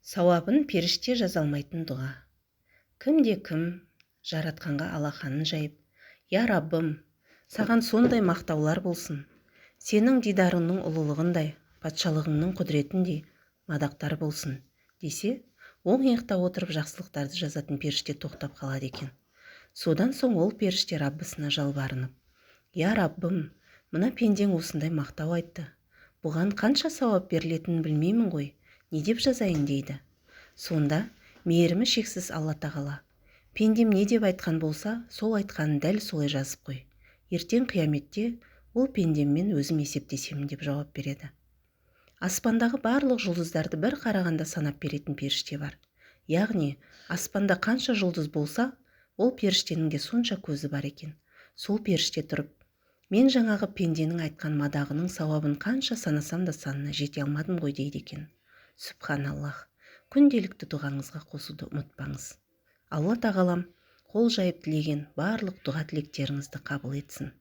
Сауабын періште жаза алмайтын дұға. Кімде-кім Жаратқанға алақанын жайып, «Я Раббым, саған сондай мақтаулар болсын, сенің дидарыңның ұлылығындай, патшалығыңның құдіретіндей мадақтар болсын», десе, оң иықта отырып жақсылықтарды жазатын періште тоқтап қалады екен. Содан соң ол періште Раббысына жалбарынып, «Я Раббым, мына пендең осындай мақтау айтты, бұған қанша сауап берілетінін білмеймін ғой, не деп жазайын?» дейді. Сонда мейірімі шексіз Алла Тағала: «Пендем не деп айтқан болса, сол айтқанын дәл солай жазып қой, ертең қияметте ол пендеммен өзім есептесемін», – деп жауап береді. Аспандағы барлық жұлдыздарды бір қарағанда санап беретін періште бар. Яғни аспанда қанша жұлдыз болса, ол періштенің де сонша көзі бар екен. Сол періште тұрып, «Мен жаңағы пенденің айтқан мадағының сауабын қанша санасам да, санына жете алмадым ғой», – дейді екен. Сүбханаллах. Күнделікті дұғаңызға қосуды ұмытпаңыз. Алла Тағалам қол жайып тілеген барлық дұға тілектеріңізді қабыл етсін.